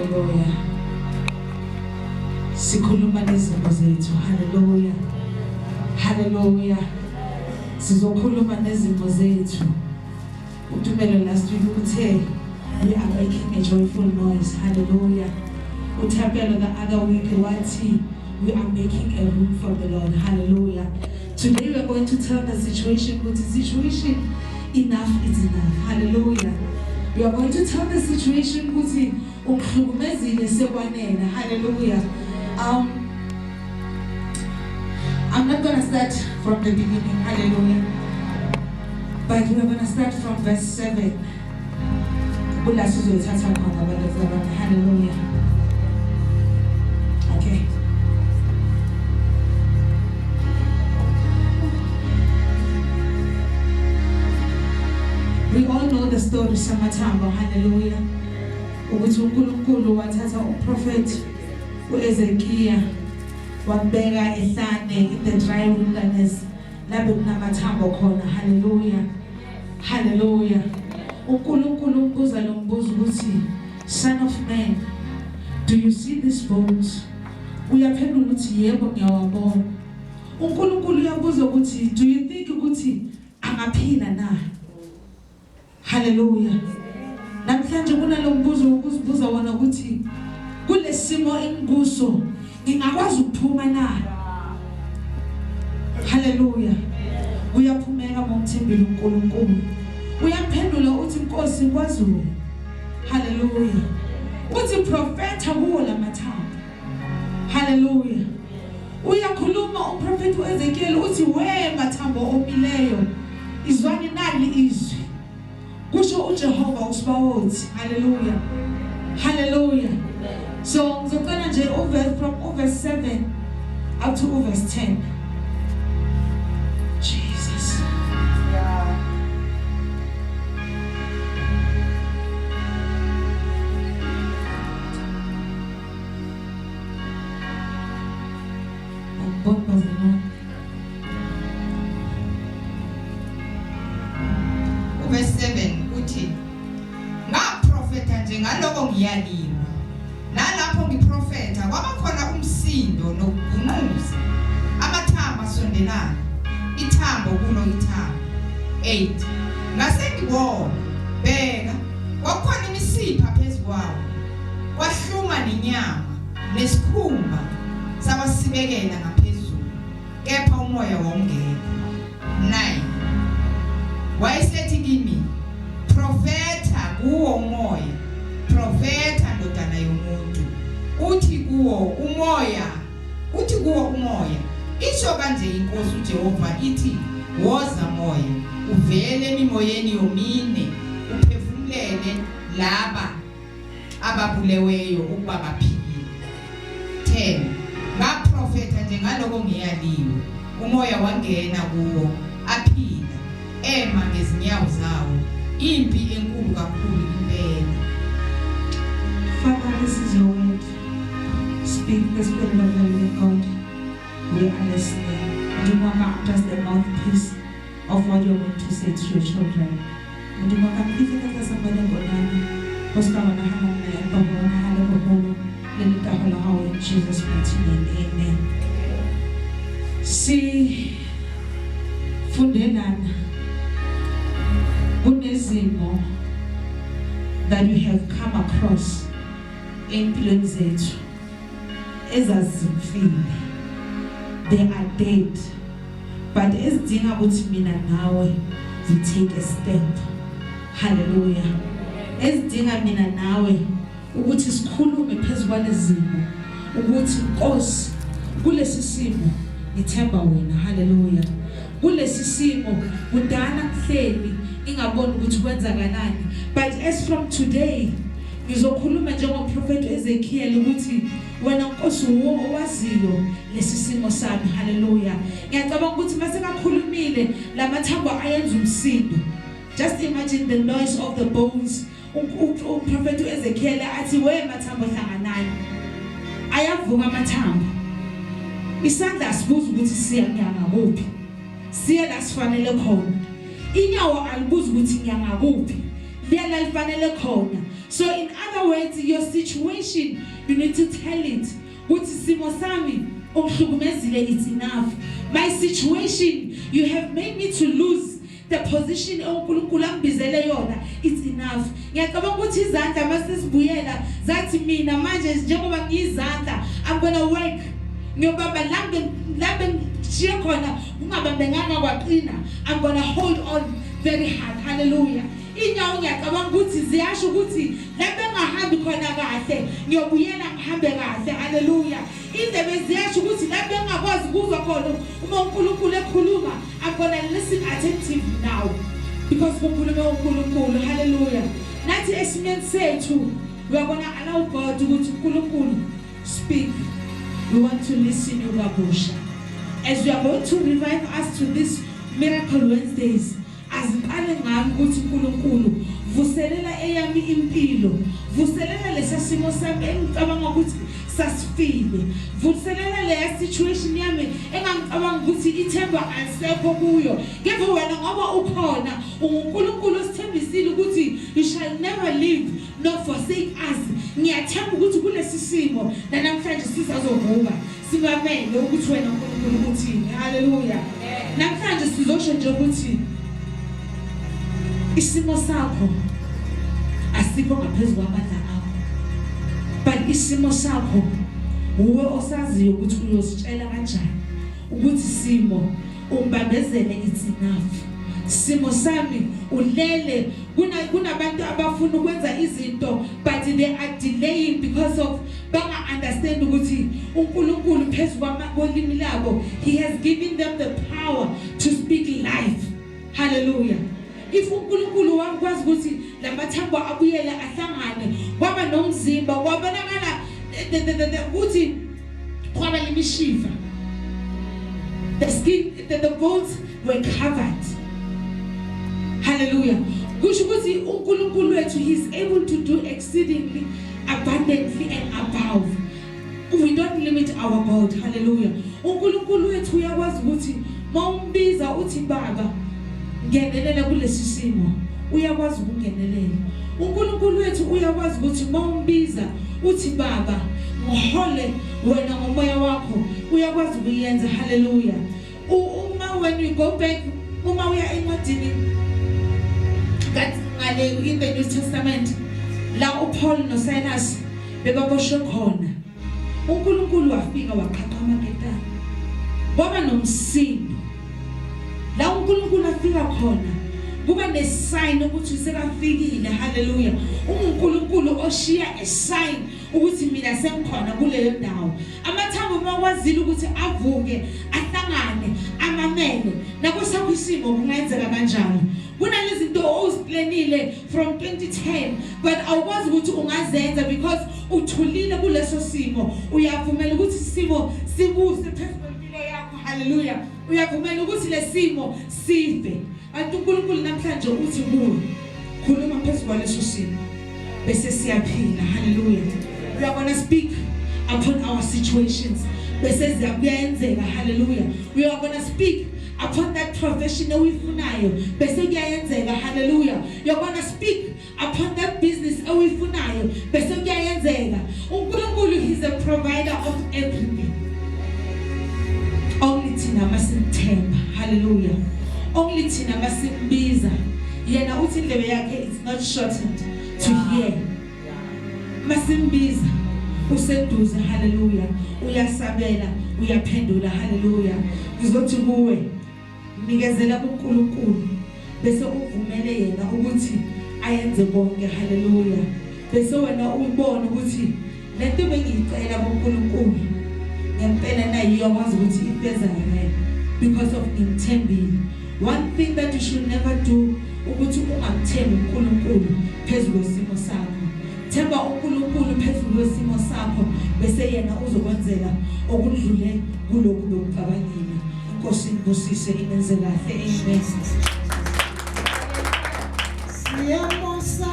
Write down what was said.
Hallelujah. Sikhuluma nezimo zethu. Hallelujah. Hallelujah. Sizokhuluma nezimo zethu. Utumelo last week uthe we are making a joyful noise. Hallelujah. Uthapelo the other week wathi we are making a room for the Lord. Hallelujah. Today we are going to tell the situation, but the situation enough is enough. Hallelujah. We are going to tell the situation ukuthi ungihlukumezile sekwanele. Hallelujah. I'm not going to start from the beginning. Hallelujah. But we are going to start from verse 7. Kula sizoyithatha khona abantwana. Hallelujah. Okay. We all know the story samathambo. Hallelujah. Ukuthi uNkulunkulu wathatha uprofeti uEzekiya wambeka ehlane in the dry wilderness lapho kunamathambo khona. Hallelujah. Hallelujah. uNkulunkulu umbuza lo mbuzo ukuthi son of man, do you see these bones? Uyaphendula uthi yebo ngiyawabona. uNkulunkulu uyabuza ukuthi do you think ukuthi angaphila na? Hallelujah. Namhlanje kunalo mbuzo wokuzibuza wona ukuthi kulesimo engikuso ngingakwazi ukuphuma na? Hallelujah. Uyaphumeka ngomthembile uNkulunkulu. Uyamphendula uthi Nkosi kwazi wena. Hallelujah. Uthi profeta kuwo lamathambo. Hallelujah. Uyakhuluma uprofeti uEzekiel uthi we mathambo omileyo izwani nali izwi. Kusho uJehova uSibawothi. Hallelujah. Hallelujah. So ngizocela nje uverse from uverse 7 up to uverse 10. Jesus. Yeah. Angiboni bazalwane. Uverse 7 uthi ngaprofetha nje ngaloko ngiyaliwa. Nalapho ngiprofetha kwaba khona umsindo nokugunquza. Amathambo asondelana, ithambo kulo ithambo. 8 Ngase ngibona, bheka, kwakukhona imisipha phezu kwawo, kwahluma nenyama nesikhumba sabasibekela ngaphezulu, kepha umoya wawungekho. 9 Wayesethi kimi, Profetha kuwo umoya, profetha ndodana yomuntu, uthi kuwo umoya, uthi kuwo umoya, isho kanje iNkosi uJehova ithi, Woza moya, uvele emimoyeni yomine, uphefumulele laba ababuleweyo ukuba baphile. 10 Ngaprofetha nje ngaloko ngiyaliwe, umoya wangena kuwo, aphila, ema ngezinyawo zawo, impi enkulu kakhulu impela. Father, this is your word. Speak the Spirit of the living God. We are listening. Modimo wa ka, I'm just the mouthpiece of what you're going to say to your children. Modimo wa ka, mphihle ka tlasa bonane. Ho se ka bonahala nna, empa ho bonahale boholo le letaho la hao in Jesus' mighty name. Amen. Sifundelana kunezimo that we have come across empilweni zethu ezazifile, they are dead, but ezidinga ukuthi mina nawe we take a step. Hallelujah. Ezidinga mina nawe ukuthi sikhulume phezu kwalezimo ukuthi Nkosi kulesi simo ngithemba wena. Hallelujah. Kulesi simo kudala kuhleli ngingaboni ukuthi kwenzakalani, but as from today ngizokhuluma njengomprofeti Ezekiel ukuthi wena Nkosi owaziyo lesi simo sami. Hallelujah. Ngiyacabanga ukuthi mase kakhulumile lamathambo ayenza umsindo. Just imagine the noise of the bones. Umprofeti uEzekiel athi we mathambo hlanganani, ayavuka amathambo. Isandla asibuza ukuthi siya ngiyangakuphi, siye la sifanele khona. Inyawo alibuza ukuthi ngiyangakuphi, liya la lifanele khona. So in other words, your situation, you need to tell it ukuthi simo sami ungihlukumezile, it's enough. My situation, you have made me to lose the position uNkulunkulu angibizele yona, it's enough. Ngiyacabanga ukuthi izandla masizibuyela zathi mina manje njengoba ngiyizandla, I'm going to work, ngiyobamba lambe lambe ngishiye khona kungabambenganga kwaqina. I'm going to hold on very hard. Hallelujah. Inyawo ngiyacabanga ukuthi ziyasho ukuthi lapho engahambi khona kahle ngiyobuyela ngihambe kahle. Haleluya. Indebe ziyasho ukuthi lapho engakwazi ukuzwa khona uma uNkulunkulu ekhuluma, I'm gonna listen attentively now because kukhuluma uNkulunkulu. Haleluya. Nathi esimeni sethu we are gonna allow God ukuthi uNkulunkulu speak, we want to listen you kabusha as we are going to revive us to this Miracle Wednesdays. Aziqale ngami ukuthi uNkulunkulu vuselela eyami impilo, vuselela lesa simo sami engicabanga ukuthi sasifile, vuselela leya situation yami engangicabanga ukuthi ithemba alisekho kuyo. Kepha wena ngoba ukhona, unguNkulunkulu osithembisile ukuthi you shall never leave nor forsake us, ngiyathemba ukuthi kulesi simo namhlanje sisazovuka simamele ukuthi wena uNkulunkulu uthini. Haleluya. Namhlanje sizosho nje ukuthi isimo sakho asikho ngaphezulu kwamandla akho, but isimo sakho uwe osaziyo ukuthi uyositshela kanjani ukuthi simo ungibambezele, it's enough. Simo sami ulele kunabantu abafuna ukwenza izinto but they are delaying because of banga understand ukuthi uNkulunkulu phezulu kolimi labo, he has given them the power to speak life. Hallelujah. If uNkulunkulu wakwazi ukuthi lamathambo abuyele ahlangane kwaba nomzimba, kwabonakala ukuthi kwaba lemishiva, the skin, the bones were covered. Hallelujah. Kusho ukuthi uNkulunkulu wethu, he is able to do exceedingly abundantly and above. We don't limit our God. Hallelujah. uNkulunkulu wethu uyakwazi ukuthi mawumbiza uthi baba ngenelela kulesi simo, uyakwazi ukungenelela. uNkulunkulu wethu uyakwazi ukuthi mawumbiza uthi baba ngihole wena ngomoya wakho, uyakwazi ukuyenza. Hallelujah. Uma when we go back, uma uya encwadini kathi ngale in the New Testament la uPaul noSilas bebaboshwe khona, uNkulunkulu wafika waqhaqha amaketane, kwaba nomsindo. La uNkulunkulu afika khona kuba nesign ukuthi usekafikile. Haleluya. UNkulunkulu oshiya a sign ukuthi mina sengikhona kuleyo ndawo. Amathambo makwazile ukuthi avuke ahlangane amamele, nakwesakho isimo kungenzeka kanjalo. Kunalezi zinto oziplanile from 2010 but awukwazi ukuthi ungazenza because uthulile kuleso simo. Uyavumela ukuthi isimo sibuse phezu kwempilo yakho. Haleluya. Uyavumela ukuthi lesimo sife, kanti uNkulunkulu namhlanje uthi kuwe khuluma phezu kwaleso simo bese siyaphila. Haleluya. We are going to speak upon our situations bese ziyakuyenzeka. Haleluya. We are going to speak upon that profession oyifunayo bese kuyayenzeka. Haleluya. You're going to speak upon that business oyifunayo bese kuyayenzeka. uNkulunkulu, he's a provider of everything, only thina masimthemba. Haleluya. Only thina masimbiza yena. Uthi indlebe yakhe is not shortened to hear. Masimbiza useduze. Haleluya. Uyasabela, uyaphendula. Haleluya. Ngizothi kuwe nikezela kuNkulunkulu bese uvumele yena ukuthi ayenze konke. Haleluya. Bese wena ubone ukuthi lento bengiyicela kuNkulunkulu ngempela nayo iyakwazi ukuthi ifezakale because of ngimthembile. One thing that you should never do ukuthi ungamthembi uNkulunkulu phezulu kwesimo sakho. Themba uNkulunkulu phezulu kwesimo sakho bese yena uzokwenzela okudlule kulokhu bekucabangile. Inkosi inibusise, inenze kahle. Amen. Siyamo.